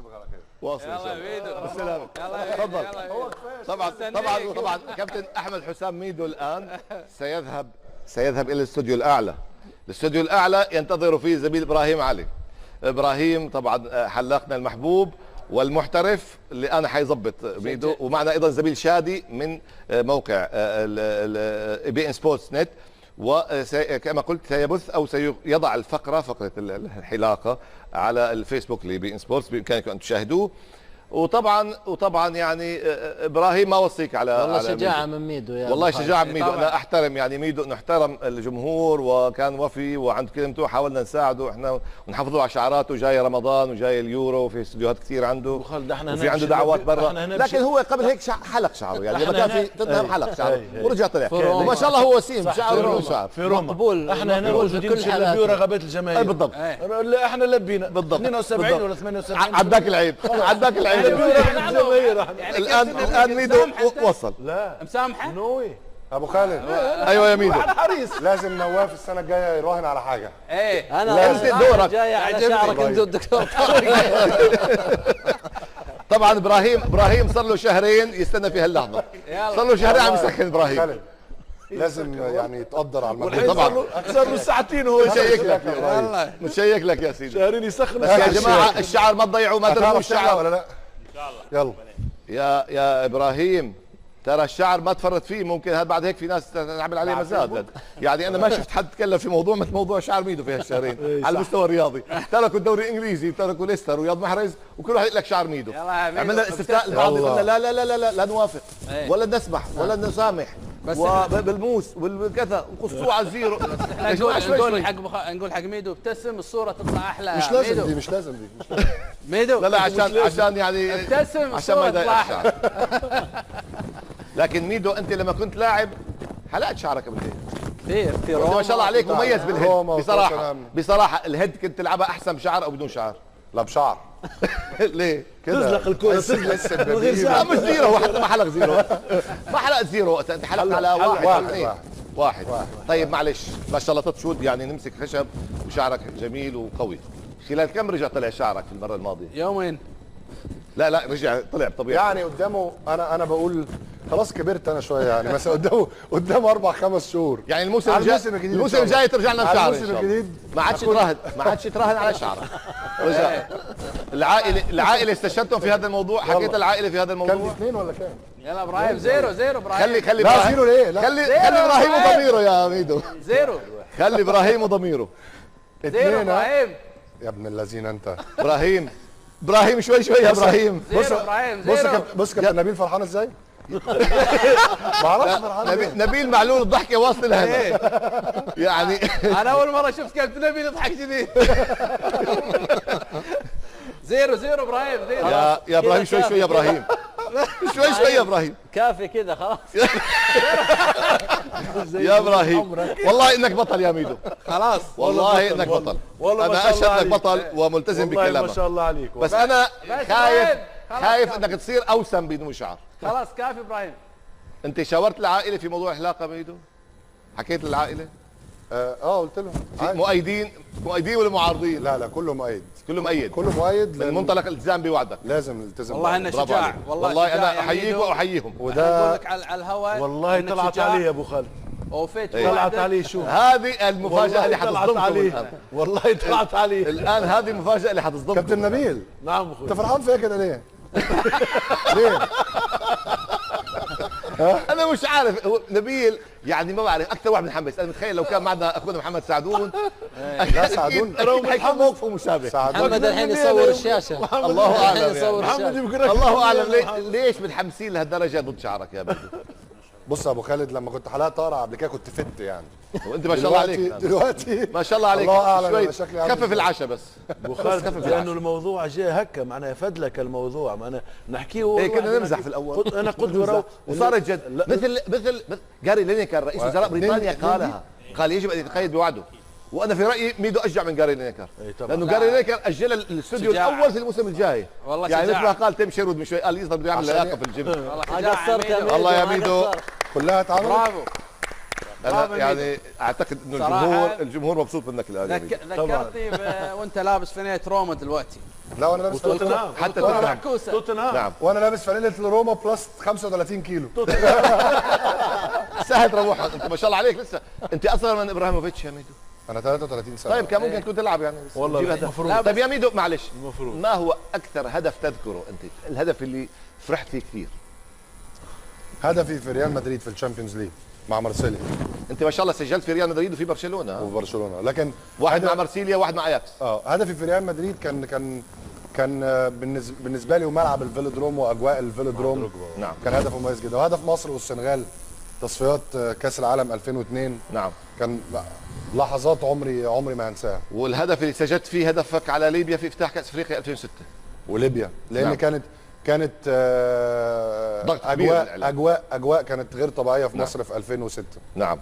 اشوفك على خير. واصل ان شاء الله بالسلامة. تفضل. طبعا طبعا طبعا كابتن احمد حسام ميدو الان سيذهب الى الاستوديو الاعلى. الاستوديو الاعلى ينتظر فيه زميل ابراهيم علي. ابراهيم طبعا حلاقنا المحبوب والمحترف اللي انا حيظبط ميدو، ومعنا ايضا زميل شادي من موقع بي ان سبورتس نت، وكما قلت سيبث او سيضع الفقرة، فقره الحلاقة، على الفيسبوك لبي ان سبورتس، بامكانكم ان تشاهدوه. وطبعا يعني ابراهيم ما وصيك على والله شجاعة من ميدو يا والله شجاعة من ميدو. انا احترم يعني ميدو، انه احترم الجمهور وكان وفي وعند كلمته، حاولنا نساعده احنا ونحافظ له على شعراته. جاي رمضان وجاي اليورو وفي استديوهات كثير عنده، وفي عنده دعوات برا، لكن هو قبل هيك حلق شعره، يعني لما كان في توتنهام حلق شعره ورجع طلع، وما شاء الله هو وسيم، شعره شعر في روما مقبول. احنا هنا موجودين باش نلبيو رغبات الجماهير. بالضبط، احنا لبينا بالضبط 72 ولا 78. عداك العيب، عداك العيب. الان ميدو وصل. لا مسامحة نوي ابو خالد. ايوه يا ميدو حريص. لازم نواف السنة الجاية يراهن على حاجة. ايه انا انت دورك جاي على شعرك انت والدكتور طارق. طبعا ابراهيم صار له شهرين يستنى في هاللحظة، صار له شهرين عم يسخن ابراهيم. لازم يعني يتقدر على المجهود. طبعا صار له ساعتين هو مشيك لك، مشيك لك يا سيدي، شهرين يسخن. بس يا جماعة الشعر ما تضيعوا، ما ترموا الشعر ولا لا؟ يلا يا ابراهيم، ترى الشعر ما تفرط فيه، ممكن هذا بعد هيك في ناس تعمل عليه مزاد. يعني انا ما شفت حد تكلم في موضوع مثل موضوع شعر ميدو في هالشهرين على المستوى الرياضي. تركوا الدوري الانجليزي، تركوا ليستر ورياض محرز، وكل واحد يقول لك شعر ميدو. عملنا استفتاء البعض، قلنا لا لا لا لا لا, لا نوافق ولا نسمح ولا نسامح، وبالموس والكذا وقصوه على ال zero. نقول حق ميدو ابتسم، الصورة تطلع احلى. مش لازم دي، مش لازم دي، مش لازم. ميدو لا لا، عشان يعني ابتسم، عشان ما يضايق الشعر. لكن ميدو انت لما كنت لاعب حلقت شعرك قبل هيك كثير في روما، ما شاء الله عليك مميز بال head. بصراحة بصراحة ال head كنت تلعبها احسن بشعر او بدون شعر؟ لا بشعر. ليه؟ تزلق الكرة، تزلق من غير شعر. لا مش zero، هو حتى ما حلق zero، ما حلقت zero وقتها، انت حلقت على واحد اثنين واحد. طيب معلش، ما شاء الله تشوت يعني نمسك خشب وشعرك جميل وقوي. خلال كم رجع طلع شعرك في المرة الماضية؟ يومين. لا لا رجع طلع طبيعي يعني قدامه. انا بقول خلاص كبرت انا شوية يعني، مثلا قدامه 4-5 شهور يعني. الموسم الجاي، الموسم الجاي ترجع لنا بشعرك. الموسم الجديد ما عادش تراهن، ما عادش تراهن على شعرك. رجع العائلة استشرتهم في هذا الموضوع؟ حكيت العائلة في هذا الموضوع؟ كان 2 ولا كام؟ يلا ابراهيم zero zero ابراهيم. خلي لا zero ليه؟ لا خلي ابراهيم وضميره يا ميدو. zero، خلي ابراهيم وضميره. zero ابراهيم يا ابن الذين انت. ابراهيم ابراهيم شوي شوي يا ابراهيم. بص ابراهيم بص بص كابتن نبيل فرحان ازاي؟ ما اعرفش فرحان. نبيل معلول الضحكة واصله لهنا يعني. انا اول مرة شفت كابتن نبيل يضحك كذي. zero zero ابراهيم zero. يا ابراهيم شوي شوي يا ابراهيم، شوي شوي يا ابراهيم، كافي كذا خلاص. يا ابراهيم والله انك بطل يا ميدو، خلاص والله انك بطل. انا اشهد انك بطل وملتزم بكلامك، ما شاء الله عليك. بس انا خايف، خايف انك تصير اوسم بدون شعر. خلاص كافي ابراهيم. انت شاورت العائلة في موضوع الحلاقة ميدو؟ حكيت للعائلة؟ قلت لهم. مؤيدين مؤيدين ولا معارضين؟ لا لا كله مؤيد، كله مؤيد، كله مؤيد من منطلق الالتزام بوعدك. لازم نلتزم. والله انه شجاع، والله انا احييك واحييهم. وده اقول لك على الهواء والله طلعت عليه يا ابو خالد، اوفيت طلعت عليه. شوف هذه المفاجأة اللي حتصدمكم عليه، والله طلعت عليه الآن. هذه المفاجأة اللي حتصدمكم. كابتن نبيل. نعم اخوي. انت فرحان فيا كده ليه؟ ليه؟ انا مش عارف نبيل يعني، ما بعرف اكثر واحد متحمس. انا متخيل لو كان معنا اخونا محمد سعدون. لا سعدون حيكون موقفه مشابه. محمد الحين يصور الشاشة، الله اعلم يعني. الله اعلم ليش متحمسين لهالدرجة ضد شعرك يا بدو. بص يا ابو خالد، لما كنت حلقت طارع قبل كده كنت فت يعني، وانت ما شاء الله عليك دلوقتي ما شاء الله عليك. الله اعلم شوي خفف العشاء بس ابو خالد، لانه الموضوع جاء هكا معناها فدلك الموضوع، معناها نحكيه. ايه كنا نمزح في الاول. انا قلت وصارت جد. مثل جاري لينيكر رئيس وزراء بريطانيا قالها، قال يجب ان يتقيد بوعده. وانا في رايي ميدو اشجع من جاري لينيكر، لانه جاري لينيكر اجل الاستوديو الاول في الموسم الجاي. والله يعني مثل ما قال تيم شيرود من شوي، قال يظهر بده يعمل لياقه في الجيم. والله يا ميدو كلها اتعملت. برافو. انا يعني اعتقد انه الجمهور مبسوط منك الان. ذكرتني وانت لابس فانيلة روما دلوقتي. لا وانا لابس توتنهام، حتى توتنهام. نعم، وانا لابس فانيلة روما plus 35 كيلو. سهل تروحها انت ما شاء الله عليك، لسه انت اصغر من ابراهيموفيتش يا ميدو. انا 33 سنة. طيب كان ممكن تكون تلعب يعني والله المفروض. طيب يا ميدو معلش، ما هو اكثر هدف تذكره انت، الهدف اللي فرحت فيه كثير؟ هدفي في ريال مدريد في ال Champions League مع مارسيليا. انت ما شاء الله سجلت في ريال مدريد وفي برشلونة. وفي برشلونة، لكن واحد مع مارسيليا وواحد مع اياكس. هدفي في ريال مدريد كان كان كان بالنسبة لي، وملعب الفيلودروم واجواء الفيلودروم. نعم، كان هدف مميز جدا. وهدف مصر والسنغال تصفيات كاس العالم 2002. نعم، كان لحظات عمري ما هنساها. والهدف اللي سجلت فيه هدفك على ليبيا في افتتاح كاس افريقيا 2006 وليبيا، لان نعم. كانت ضغط اجواء اجواء كانت غير طبيعية في مصر. نعم. في 2006. نعم،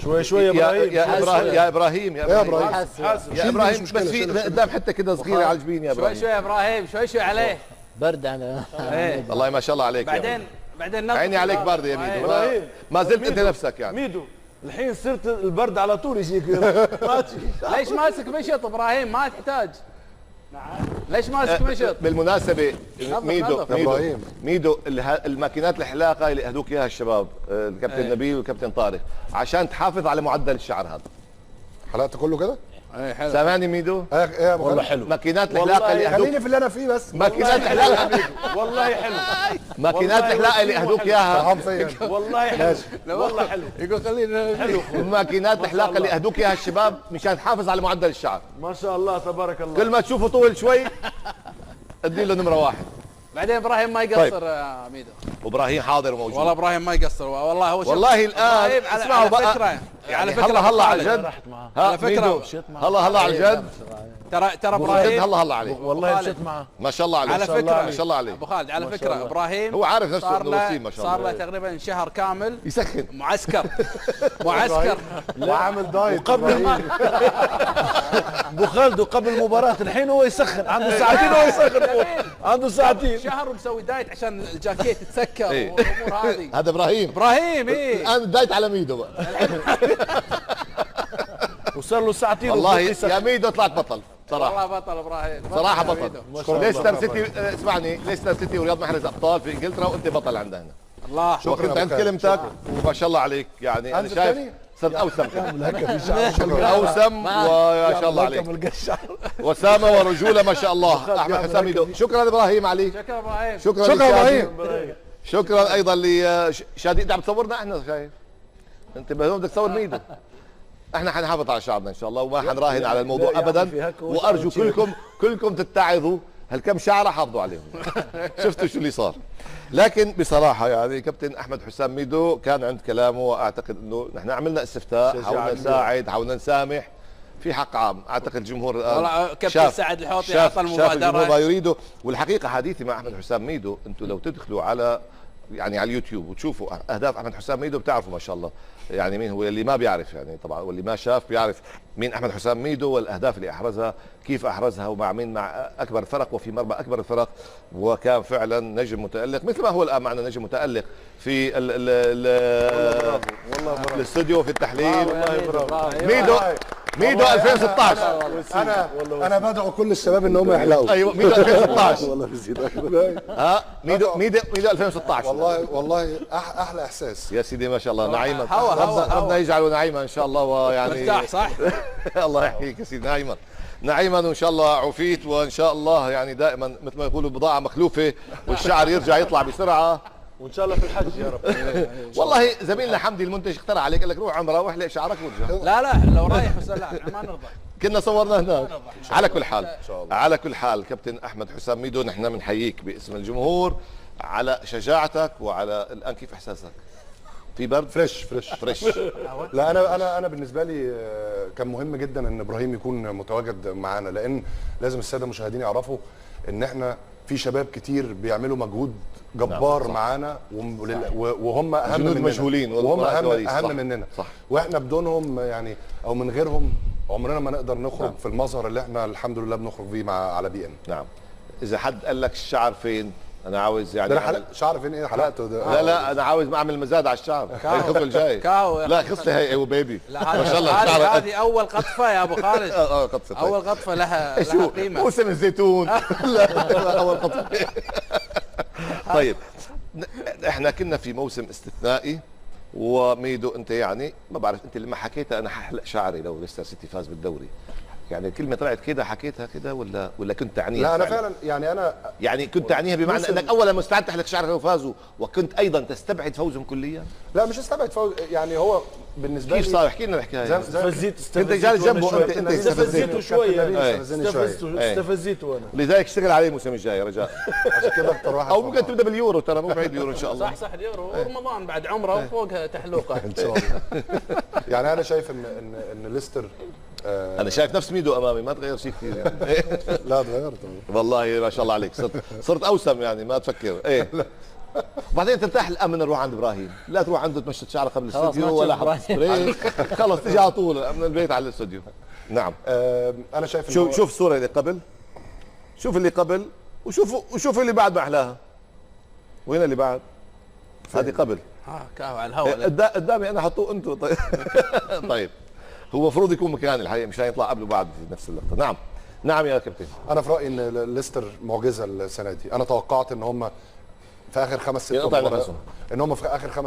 شوي شوي يا ابراهيم. يا ابراهيم يا ابراهيم يا ابراهيم يا ابراهيم، بس في قدام حتة كده صغيرة على الجبين يا ابراهيم. شوي شوي يا ابراهيم، شوي شوي عليه برد على والله ما شاء الله عليك. بعدين عيني عليك برد يا ميدو، ما زلت انت نفسك يعني ميدو. الحين صرت البرد على طول يجيك. ليش ماسك مشط ابراهيم؟ ما تحتاج. ليش ماسك مشط؟ بالمناسبة ميدو ميدو ميدو، الماكينات الحلاقة اللي اهدوك اياها الشباب، الكابتن نبيل والكابتن طارق، عشان تحافظ على معدل الشعر هذا. حلقت كله كده؟ ايه حلو. سامعني ميدو؟ ايه والله حلو. ماكينات الحلاقة اللي اهدوك، خليني في اللي انا فيه بس. ماكينات الحلاقة والله حلو. ماكينات الحلاقة اللي اهدوك اياها والله حلو، والله حلو. يقول خلينا حلو. ماكينات الحلاقة اللي اهدوك اياها الشباب مشان تحافظ على معدل الشعر. ما شاء الله تبارك الله. كل ما تشوفه طول شوي ادي له نمره 1. بعدين ابراهيم ما يقصر يا ميدو. وابراهيم حاضر وموجود. والله ابراهيم ما يقصر والله. هو والله الان اسمعوا بقى، على يعني فكرة هلا هلا على الجد. على فكرة هلا هلا على الجد. ترى ابراهيم هلا هلا عليه والله، مشيت معه ما شاء الله عليه. على فكرة ما شاء الله عليه ابو خالد. على فكرة ابراهيم هو عارف نفسه انه وسيم ما شاء الله. صار له تقريبا شهر كامل يسخن معسكر معسكر وعامل دايت. وقبل ابو خالد وقبل المباراة الحين هو يسخن، عنده ساعتين هو يسخن، عنده ساعتين. شهر ومسوي diet عشان الجاكيت يتسكر والامور هذه. هذا ابراهيم. ابراهيم ايه الان ال diet على ميدو بقى. وصار له ساعتين والله يا ميدو. طلعت بطل صراحة، والله بطل ابراهيم صراحة بطل. ليستر سيتي، اسمعني، ليستر سيتي ورياض محرز ابطال في انجلترا وانت بطل عندنا هنا. الله، شكرا. عند كلمتك وما شاء الله عليك. يعني انا شايف صرت اوسم اوسم وما شاء الله عليك، وسامة ورجوله ما شاء الله. احمد حسام ميدو، شكرا ابراهيم علي. شكرا ابراهيم. شكرا ابراهيم. شكرا ايضا لشادي. انت عم تصورنا احنا، شايف انت بدك تصور ميدو. احنا حنحافظ على شعبنا ان شاء الله وما حنراهن على الموضوع ابدا، وارجو كلكم تتعظوا هالكم شعره حافظوا عليهم. شفتوا شو اللي صار. لكن بصراحة يعني كابتن احمد حسام ميدو كان عند كلامه، واعتقد انه نحن عملنا استفتاء، حاولنا نساعد، حاولنا نسامح في حق عام. اعتقد الجمهور الان والله كابتن سعد الحوطي اعطى المبادرة ما يريده. والحقيقة حديثي مع احمد حسام ميدو، انتم لو تدخلوا على يعني على اليوتيوب وتشوفوا اهداف احمد حسام ميدو بتعرفوا ما شاء الله يعني مين هو. اللي ما بيعرف يعني طبعا، واللي ما شاف بيعرف مين احمد حسام ميدو والاهداف اللي احرزها، كيف احرزها ومع مين، مع اكبر فرق وفي مرمى اكبر الفرق. وكان فعلا نجم متالق مثل ما هو الان معنا نجم متالق في ال ال الاستوديو في التحليل. ميدو ميدو 2016. انا بدعو كل الشباب ان هم يحلقوا. ايوه ميدو 2016 والله بيزيد. ها ميدو ميدو ميدو 2016. والله والله احلى احساس يا سيدي ما شاء الله. نعيما، ربنا يجعله نعيما ان شاء الله. ويعني مرتاح صح؟ الله يحييك يا سيدي. نعيما نعيما، وان شاء الله عفيت، وان شاء الله يعني دائما مثل ما يقولوا بضاعة مخلوفه والشعر يرجع يطلع بسرعة، وان شاء الله في الحج يا رب. والله زميلنا حمدي المنتج اخترع عليك، قال لك روح عمره واحلق شعرك وارجع. لا لا لو رايح بس لا ما نرضى، كنا صورنا هناك. على كل حال، على كل حال كابتن احمد حسام ميدو، نحن بنحييك باسم الجمهور على شجاعتك وعلى الان. كيف احساسك؟ في برد؟ fresh fresh fresh. لا انا بالنسبة لي كان مهم جدا ان ابراهيم يكون متواجد معانا، لان لازم السادة المشاهدين يعرفوا ان احنا في شباب كتير بيعملوا مجهود جبار. نعم، معانا وهم اهم مننا، مجهولين، وهم اهم مننا. صح. واحنا بدونهم يعني او من غيرهم عمرنا ما نقدر نخرج. نعم. في المظهر اللي احنا الحمد لله بنخرج بيه مع على بي ان. نعم. اذا حد قال لك الشعر فين؟ انا عاوز يعني ده انا حلق شعر فين، ايه حلقته ده؟ لا لا، انا عاوز ما اعمل مزاد على الشعر، هي الخطوة الجاية. كاو يا لا خصلي هي هو بيبي. لا ما شاء الله هذه الشعر. هذه اول قطفه يا ابو خالد. قطفه. طيب. اول قطفه لها شو قيمة. موسم الزيتون. لا اول قطفه. طيب احنا كنا في موسم استثنائي، وميدو انت يعني ما بعرف، انت لما حكيتها انا ححلق شعري لو ليستر سيتي فاز بالدوري، يعني الكلمة طلعت كده حكيتها كده ولا كنت تعنيها؟ لا انا فعلا يعني انا يعني كنت تعنيها بمعنى انك اولا مستعد تحلق شعرك لو فازوا، وكنت ايضا تستبعد فوزهم كليا؟ لا مش استبعد فوز، يعني هو بالنسبة لي كيف صار؟ احكي لنا الحكاية. استفزيت انت جالس جنبه، انت استفزيته شوية، استفزيته انا، لذلك اشتغل عليه الموسم الجاي رجاء. عشان كده اكثر واحد، او ممكن تبدا باليورو، ترى مو بعيد اليورو ان شاء الله. صح صح، اليورو ورمضان بعد عمره وفوقها تحلوقه ان شاء الله. يعني انا شايف ان ان ان ليستر انا شايف نفس ميدو امامي، ما تغير شيء كثير يعني. لا تغيرت والله، ما شاء الله عليك، صرت اوسم يعني، ما تفكر. ايه وبعدين ترتاح الان من نروح عند ابراهيم، لا تروح عنده تمشط شعرك قبل الاستوديو ولا حط سبراي، خلص تيجي على طول من البيت على الاستوديو. نعم. انا شايف شوف الصورة اللي قبل، شوف اللي قبل وشوف اللي بعد، ما احلاها. وين اللي بعد؟ هذه قبل. كاو على الهواء قدامي انا، حطوه انتم. طيب طيب هو المفروض يكون مكاني الحقيقة مشان يطلع قبل وبعد في نفس اللقطة. نعم نعم يا كابتن. انا في رايي ان ليستر معجزه السنة دي، انا توقعت ان هم في اخر 5 6 مباريات، ان هم في اخر 5